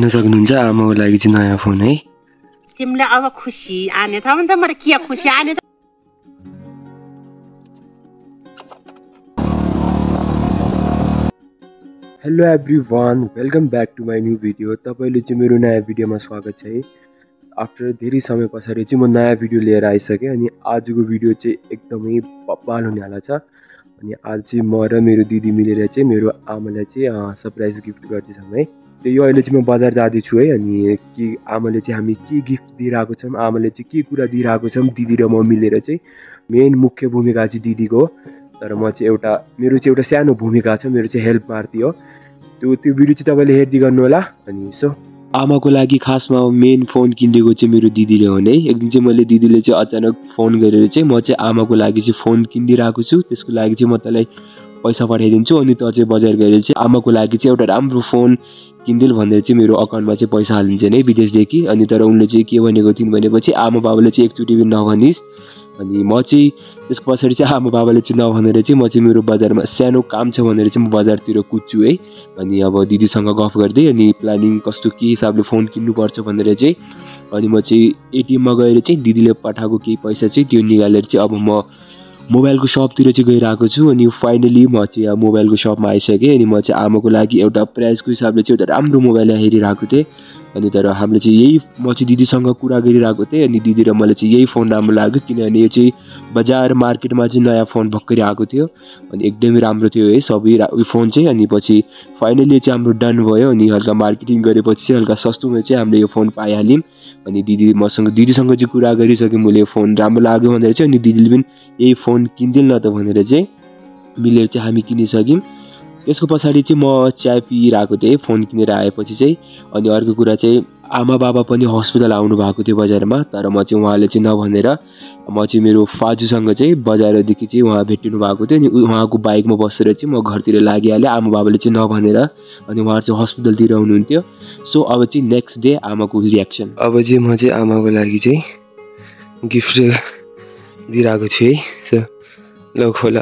हेर्न सक्नुहुन्छ आमाको लागि चाहिँ नयाँ फोन है। तिमीले अब खुसी आने त हुन्छ म के खुसी आने त। Hello everyone, welcome back to my new video. तपाईले चाहिँ मेरो नयाँ भिडियोमा स्वागत छ है। आफ्टर धेरै समय पछाडि चाहिँ म नयाँ भिडियो लिएर आइसकेँ अनि आजको भिडियो चाहिँ एकदमै बवाल हुनेवाला छ। अनि आज चाहिँ म र मेरो दिदी मिलेर चाहिँ मेरो आमालाई चाहिँ सरप्राइज गिफ्ट गर्दैछौँ है। त्यही अहिले चाहिँ म बजार जाँदैछु है। अनि के आमाले चाहिँ हामी के गिफ्ट दिइरहेको छौँ, आमाले चाहिँ के कुरा दिइरहेको छौँ, दिदी र म मिलेर चाहिँ मेन मुख्य भूमिका चाहिँ दिदीको हो। तर म चाहिँ मेरो चाहिँ एउटा सानो भूमिका छ, मेरो चाहिँ हेल्प मार्ती हो। त्यो भिडियो चाहिँ तपाईँले हेर्दै गर्नु होला। अनि सो आमाको लागि खासमा मेन फोन किनिदिएको चाहिँ मेरो दिदीले हो नि। एक दिन चाहिँ मैले दिदीले चाहिँ अचानक फोन गरेर चाहिँ म चाहिँ आमाको लागि चाहिँ फोन किनिदिइरहेको छु, त्यसको लागि चाहिँ म तँलाई पैसा पठाइदिन्छु अनि त चाहिँ बजार गएर चाहिँ आमाको लागि चाहिँ एउटा राम्रो फोन किनिदिल भनेर चाहिँ मेरो अकाउन्टमा चाहिँ पैसा हालिन्छ नि विदेशदेखि। अनि तर उनले चाहिँ के भनेको थिइन् भनेपछि आमा बाबाले चाहिँ एकचोटि पनि नभनिस्। अनि म चाहिँ त्यसको पछाडि चाहिँ आमा बाबाले चाहिँ नभनेर चाहिँ म चाहिँ मेरो बजारमा सानो काम छ भनेर चाहिँ म बजारतिर कुद्छु है। अनि अब दिदीसँग गफ गर्दै अनि प्लानिङ कस्तो के हिसाबले फोन किन्नुपर्छ भनेर चाहिँ अनि म चाहिँ एटिएममा गएर चाहिँ दिदीले पठाएको केही पैसा चाहिँ त्यो निकालेर चाहिँ अब म मोबाइलको सपतिर चाहिँ गइरहेको छु। अनि फाइनली म चाहिँ अब मोबाइलको सपमा आइसकेँ। अनि म चाहिँ आमाको लागि एउटा प्राइसको हिसाबले चाहिँ एउटा राम्रो मोबाइल हेरिरहेको थिएँ। अनि तर हामीले चाहिँ म चाहिँ दिदीसँग कुरा गरिरहेको थिएँ अनि दिदी र मलाई चाहिँ यही फोन राम्रो लाग्यो, किनभने यो चाहिँ बजार मार्केटमा चाहिँ नयाँ फोन भर्खरै आएको थियो अनि एकदमै राम्रो थियो है सबै यो फोन चाहिँ। अनि पछि फाइनली चाहिँ हाम्रो डन भयो। अनि हल्का मार्केटिङ गरेपछि चाहिँ हल्का सस्तोमा चाहिँ हामीले यो फोन पाइहाल्यौँ। अनि दिदीसँग चाहिँ कुरा गरिसकेँ मैले, फोन राम्रो लाग्यो भनेर चाहिँ। अनि दिदीले पनि यही फोन किनिदिनु न त भनेर चाहिँ मिलेर चाहिँ हामी किनिसक्यौँ। त्यसको पछाडि चाहिँ म चाय पिइरहेको थिएँ फोन किनेर आएपछि चाहिँ। अनि अर्को कुरा चाहिँ आमा बाबा पनि हस्पिटल आउनु भएको थियो बजारमा, तर म चाहिँ उहाँले चाहिँ नभनेर म चाहिँ मेरो फाजुसँग चाहिँ बजारदेखि चाहिँ उहाँ भेटिनु भएको थियो। अनि उहाँको बाइकमा बसेर चाहिँ म घरतिर लागिहालेँ, आमा बाबाले चाहिँ नभनेर। अनि उहाँहरू चाहिँ हस्पिटलतिर हुनुहुन्थ्यो। सो अब चाहिँ नेक्स्ट डे आमाको रियाक्सन। अब चाहिँ म चाहिँ आमाको लागि चाहिँ गिफ्ट दिइरहेको छु है। सो ल खोला।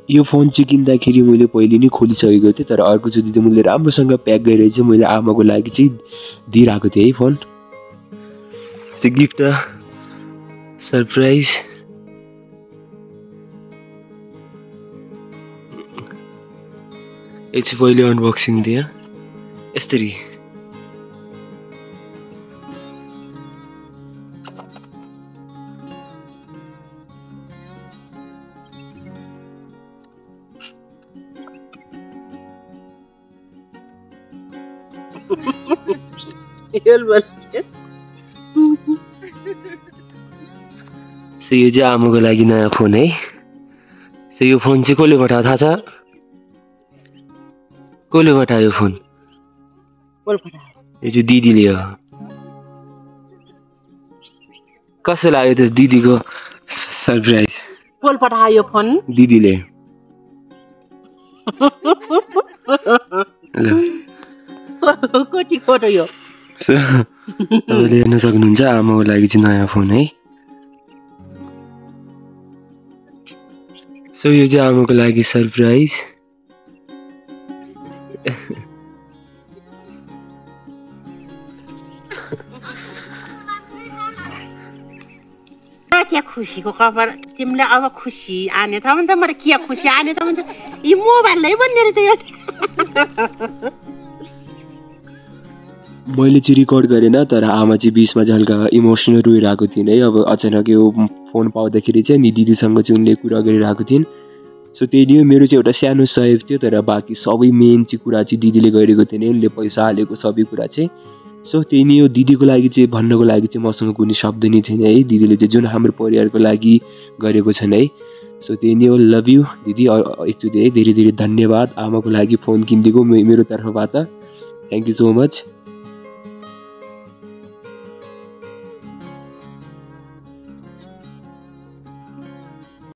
यो फोन चाहिँ किन्दाखेरि मैले पहिले नै खोलिसकेको थिएँ, तर अर्कोचोटि चाहिँ मैले राम्रोसँग प्याक गरेर चाहिँ मैले आमाको लागि चाहिँ दिइरहेको थिएँ है फोन। त्यो गिफ्ट सरप्राइज यो चाहिँ पहिले अनबक्सिङ दिएँ यसरी। सो यो चाहिँ आमाको लागि नयाँ फोन है। सो यो फोन चाहिँ कसले पठायो थाहा छ? कसले पठायो फोन? यो चाहिँ दिदीले हो। कसो लाग्यो त्यो दिदीको सरप्राइज? कोल पठायो फोन? दिदीले। कोटी फोटो यो। तपाईँले हेर्न सक्नुहुन्छ आमाको लागि चाहिँ नयाँ फोन है। सो यो चाहिँ आमाको लागि सरप्राइज। के खुसीको खबर तिमीले अब खुसी आने त हुन्छ म के खुसी आने त हुन्छ यी मोबाइललाई बन्नेर चाहिँ मैले चाहिँ रेकर्ड गरेन, तर आमा चाहिँ बिचमा चाहिँ हल्का इमोसनल रोइरहेको थिइन् है। अब अचानक यो फोन पाउँदाखेरि चाहिँ अनि दिदीसँग चाहिँ उनले कुरा गरिरहेको थिइन्। सो त्यही नै मेरो चाहिँ एउटा सानो सहयोग थियो, तर बाँकी सबै मेन चाहिँ कुरा चाहिँ दिदीले गरेको थियो नि, उनले पैसा हालेको सबै कुरा चाहिँ। सो त्यही नै हो, दिदीको लागि चाहिँ भन्नको लागि चाहिँ मसँग कुनै शब्द नै थिएन है। दिदीले चाहिँ जुन हाम्रो परिवारको लागि गरेको छन् है। सो त्यही नै हो, लभ यु दिदी। एकचोटि है धेरै धेरै धन्यवाद आमाको लागि फोन किनिदिएको मेरो तर्फबाट। Thank you so much.